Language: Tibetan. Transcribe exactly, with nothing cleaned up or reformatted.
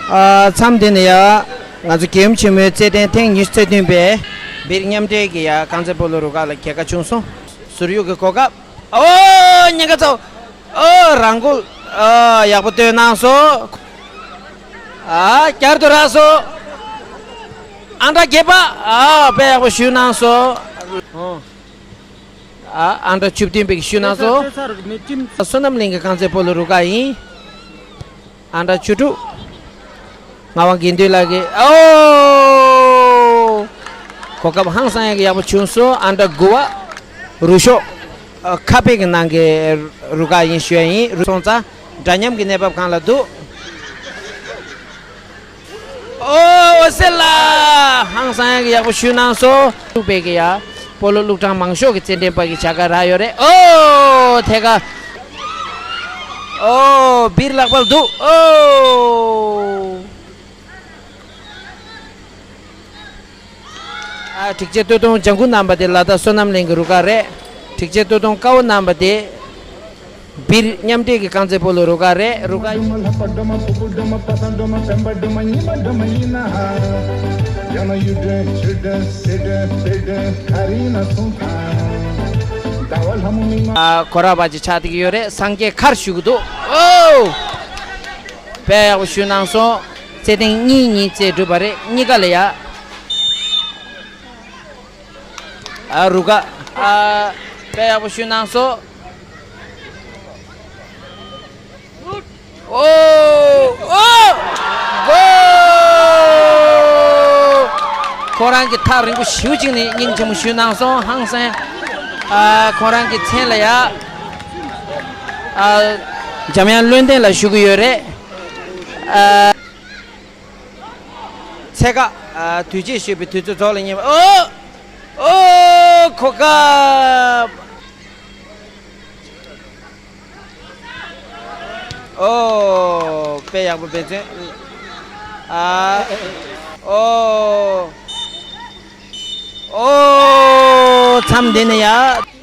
ཨ། མཚམས་འདི་ནས་ཡ། ང་ཚོ་རྒྱལ་ཡུམ་ཆེན་མོའི་རྩེད་འགྲན་ཐེངས་ཉི་ཤུ་རྩ་བདུན་པའི་སྦིར་མཉམ་འབྲེལ་གྱི་ཡ་རྐང་རྩེད་སྤོ་ལོ་རུ་ཁག་ལ་རྒྱལ་ཁ་བྱུང་སོང་། ཟུར་གཡུག་གི་གོ་སྐབས། ཨོ། གཉན་ཁ་ཚ་བོ། ཨོ། རང་འགུལ། ཨོ། ཡག་པོ་སྟོན་གནང་སོང་། ཨ། བསྐྱར་དུ་རག་སོང་། ཨང་གྲངས་བརྒྱད་པ། ཨ། དཔེ་ཡག་པོ་ཞུས་གནང་སོང་། ཨ། ཨང་གྲངས་བཅུ་བདུན་པའི་ཞུས་གནང་སོང་། བསོད་ནམས་གླིང་གི་རྐང་རྩེད་སྤོ་ལོ་རུ་ཁག་ཡིན། ཨང་གྲངས་བཅུ་དྲུག་ངག་དབང་དགེ་འདུན་ལགས་ཀྱིས། ཨོ། གོ་སྐབས་ཧང་སང་ཡག་གི་ཡག་པོ་བྱུང་སོང་། ཨང་གྲངས་དགུ་པ། རུ་ཤོག་ཨ། ཁ་པེ་གི་ནང་གི་རུ་ཁག་ཡིན་ཞུ་ཡ་ཡིན། རུ་སོང་ཙང་འདྲ་མཉམ་གྱི་གནས་བབ་སྒང་ལ་འདུག་ཨོ། ཨོ་སེ་ལ། ཧང་སང་ཡག་གི་ཡག་པོ་ཞུས་གནང་སོང་། ཐུག་པའི་གི་ཡ། སྤོ་ལོ་བླུགས་གྲངས་མང་ཤོས་ཀྱི་རྩེད་འགྲན་པ་གི་བྱ་དགའ་རག་ཡོད་རེད། ཨོ། ཐད་ཀར། ཨོ། སྦིར་ལག་པར་འདུག་ཨོ། ཨ། སྒྲིག་ཆས་སྟོད་ཐུང་ལྗང་ཁུ་བསྣམས་པ་དེ་ལ་དྭགས་བསོད་ནམས་གླིང་གི་རུ་ཁག་རེད། སྒྲིག་ཆས་སྟོད་ཐུང་དཀར་པོ་བསྣམས་པ་དེ་སྦིར་མཉམ་འབྲེལ་གྱི་རྐང་རྩེད་སྤོ་ལོ་རུ་ཁག་རེད། རུ་ཁག་ཨ། ཁོ་ར་བ་ཅིག་ཆགས་བསྡད་ཀྱི་ཡོད་རེད། སངས་རྒྱས་མཁར་ཞུ་གི་འདུག་ཨོ། དཔེ་ཡག་པོ་ཞུས་གནང་སོང་། རྩེད་ཐེངས་གཉིས་གཉིས་རྩེས་གྲུབ་པ་རེད། གཉིས་ཀ་ལ་ཡ། ཨ། རུ་ཁག་ཨ། དཔེ་ཡག་པོ་ཞུས་གནང་སོང་། ཨོ། ཨོ། གོ། ཁོ་རང་གི་ཐག་རིང་པོ་ཞེ་པོ་ཅིག་ནས་སྙིང་རྗེ་མོ་ཞུས་གནང་སོང་། ཧང་སང་། ཨ། ཁོ་རང་གི་མཚན་ལ་ཡ། ཨ། འཇམ་དབྱངས་བློན་ལྡན་ལགས་ཞུ་གི་ཡོད་རེད། ཨ། འཚོལ་ཁ། ཨ། དུས་ཆེན་ཞུས་པའི་དུས་ཚོད་རྫོགས་ལ་ཉེ་བ། ཨོ། ཨོ། གོ་སྐབས། ཨོ། དཔེ་ཡག་པོ་འབད་བརྩོན། ཨ། ཨོ། ཨོ། མཚམས་འདི་ནས་ཡ།